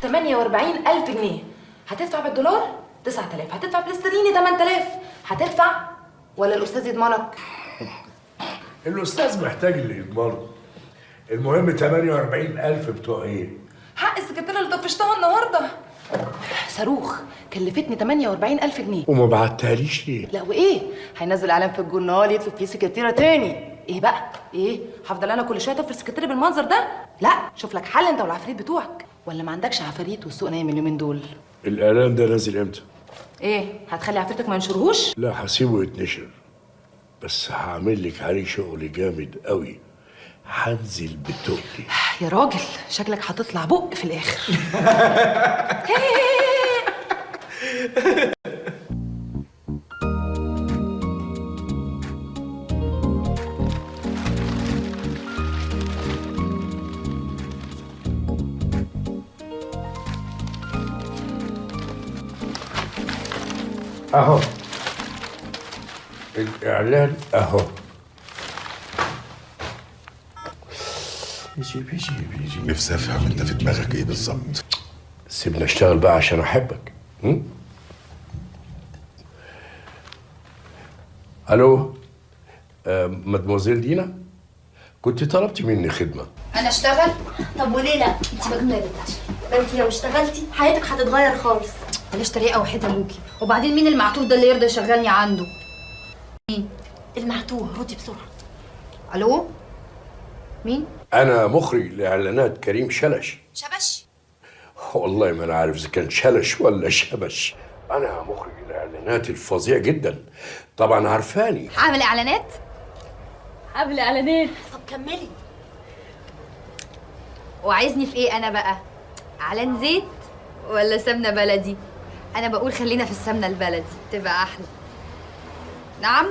48000 جنيه. هتدفع بالدولار 9000، هتدفع بالاسترليني 8000. هتدفع ولا الاستاذ يضمنك؟ الاستاذ محتاج اللي يضمنه. المهم 48000 بتوع ايه؟ حق السكرتيره اللي طفشتها النهارده. صاروخ كلفتني 48000 جنيه. وما بعتهاليش ليه؟ لا وايه، هينزل اعلان في الجورنال يطلب فيه سكرتيره تاني. ايه بقى؟ ايه، هفضل انا كل شوية اطفي السكرتيره بالمنظر ده؟ لا شوف لك حل انت والعفاريت بتوعك. ولا ما عندكش عفاريت والسوق نايم اليومين دول؟ الاعلان ده نازل امتى؟ ايه، هتخلي عفريتك ما ينشرهوش؟ لا هسيبه يتنشر، بس هعمل لك عليه شغل جامد قوي. هنزل بتقلي. يا راجل شكلك هتطلع بق في الاخر. اهو الاعلان اهو. بيجي بيجي بيجي. نفسي افهم انت في دماغك ايه بالظبط. سيبني اشتغل بقى عشان احبك. الو، مدموزيل دينا، كنت طلبتي مني خدمة. انا اشتغل؟ طب وليه لا؟ انت مجنونة يا بنتي، ده انت لو اشتغلتي حياتك هتتغير خالص. بلاش طريقه وحيد ابوكي. وبعدين مين المعتوه ده اللي يرضى يشغلني عنده؟ مين المعتوه؟ ردي بسرعة. الو، مين؟ انا مخرج لاعلانات كريم شلش. شبش؟ والله ما انا عارف اذا كان شلش ولا شبش. انا مخرج الاعلانات الفظيع جدا، طبعا عارفاني. عامل اعلانات؟ عامل اعلانات. طب كملي. وعايزني في ايه انا بقى؟ اعلان زيت ولا سمنه بلدي؟ انا بقول خلينا في السمنة البلدي تبقى احلى. نعم؟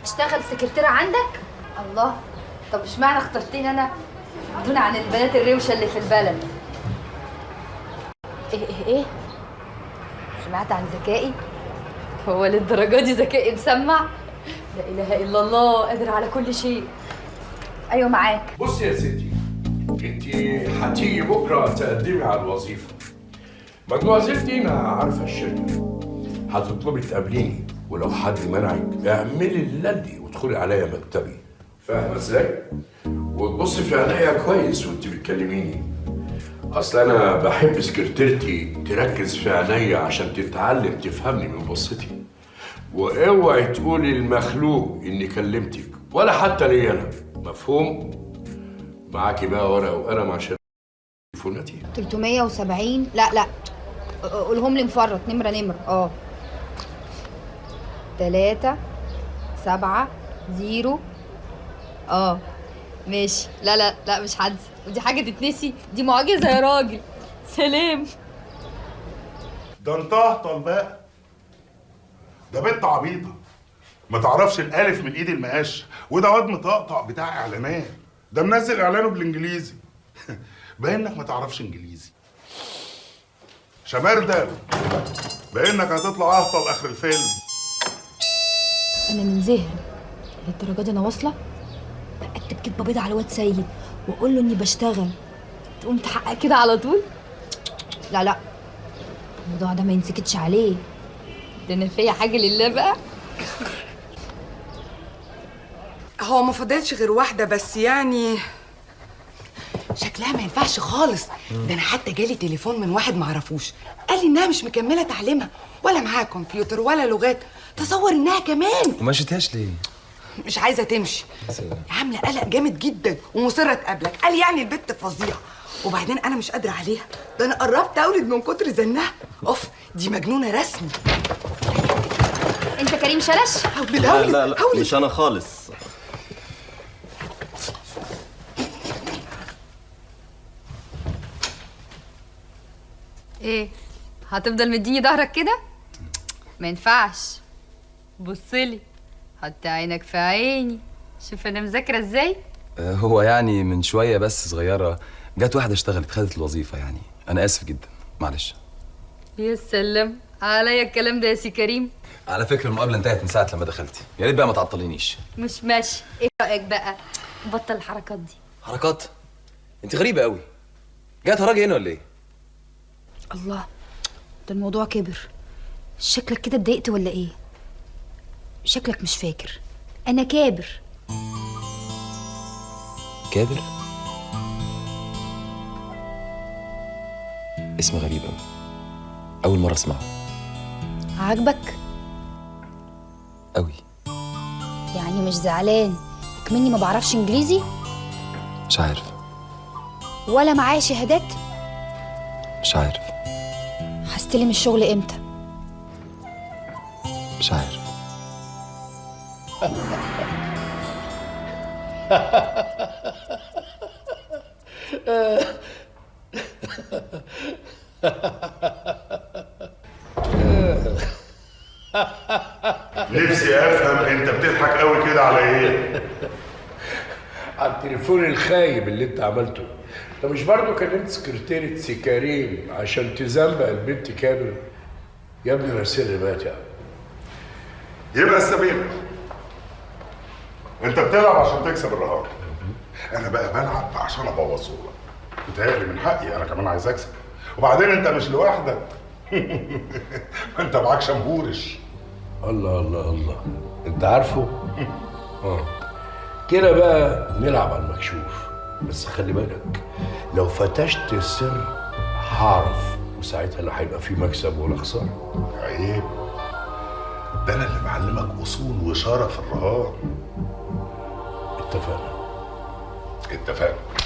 اشتغل سكرتيره عندك؟ الله، طب اشمعنى اخترتيني انا دون عن البنات الروشه اللي في البلد؟ ايه ايه ايه؟ سمعت عن ذكائي؟ هو للدرجة دي ذكائي مسمع؟ لا اله الا الله، قادر على كل شيء. ايوه معاك. بصي يا ستي، انت هتيجي بكره تقدمي على الوظيفة. مدموزيل دينا عارفه الشركة، هتطلبي تقابليني، ولو حد منعك اعملي اللي وادخلي عليا مكتبي، فاهمه ازاي؟ وتبصي في عينيا كويس وانت بتكلميني. اصل انا بحب سكرتيرتي تركز في عينيا عشان تتعلم تفهمني من بصتي. واوعي تقولي المخلوق اني كلمتك، ولا حتى ليا انا، مفهوم؟ معاكي بقى ورقة وقلم عشان تليفوناتي. 370. لا لا، قولهم لي مفرط، نمره نمره. 3 7 0. ماشي. لا لا لا، مش حدس، ودي حاجة تتنسي، دي معجزه يا راجل. سلام. ده انت اهطل بقى، ده بنت عبيطه ما تعرفش الالف من ايد المقاش، وده واد مطقطق بتاع اعلانات، ده منزل اعلانه بالانجليزي. باين انك ما تعرفش انجليزي. شمردل، باين انك هتطلع اهطل اخر الفيلم. انا من ذهن للدرجة دي انا واصله اكتب كدبه بيضة على الواد سيد واقول له اني بشتغل، تقوم تحقق كده على طول؟ لا لا، الموضوع ده ما ينسكتش عليه، ده انا فيا حاجة لله بقى. هو ما فضلش غير واحدة بس، يعني شكلها ما ينفعش خالص. ده انا حتى جالي تليفون من واحد معرفوش، قال لي انها مش مكملة تعليمها، ولا معاها كمبيوتر ولا لغات. تصور انها كمان. وما شتهاش ليه؟ مش عايزه تمشي، عامله قلق جامد جدا ومصره تقابلك. قال يعني البت فظيعة، وبعدين انا مش قادرة عليها، ده انا قربت اولد من كتر زنها. اوف، دي مجنونة رسمي. انت كريم شلش؟ لا لا لا، مش انا خالص. ايه، هتفضل مديني ظهرك كده؟ ما ينفعش. بصلي، حط عينك في عيني، شوف انا مذاكرة ازاي. هو يعني من شوية بس صغيرة جت واحدة اشتغلت خدت الوظيفة، يعني انا اسف جدا معلش. يا سلام عليا الكلام ده يا سي كريم. على فكرة المقابلة انتهت من ساعة لما دخلتي، يا ريت بقى ما تعطلينيش. مش ماشي. ايه رايك بقى؟ بطل الحركات دي. حركات؟ انت غريبة قوي. جاي تهرجي هنا ولا ايه؟ الله، ده الموضوع كبر. شكلك كده اتضايقت ولا ايه؟ شكلك مش فاكر. انا كابر. كابر؟ اسم غريب قوي، اول مرة اسمعه. عاجبك؟ قوي. يعني مش زعلان اكمني ما بعرفش انجليزي؟ مش عارف. ولا معايا شهادات؟ مش عارف. هستلم الشغل امتى؟ مش عارف. نفسي افهم انت بتضحك قوي كده على ايه؟ على التليفون الخايب اللي انت عملته. انت مش برضه كلمت سكرتيرة سي كريم عشان تزنبق البنت كامل؟ يا ابني انا سر مات يا عم. يبقى السبيل انت بتلعب عشان تكسب الرهان، انا بقى بلعب عشان ابوظه لك. بتهيألي من حقي انا كمان عايز اكسب. وبعدين انت مش لوحدك. انت معاك شمهورش. الله الله الله، انت عارفه؟ كده بقى نلعب على المكشوف، بس خلي بالك لو فتشت السر هعرف، وساعتها لا هيبقى في مكسب ولا خسارة. عيب، ده انا اللي معلمك اصول وشرف الرهان. اتفقنا. اتفقنا.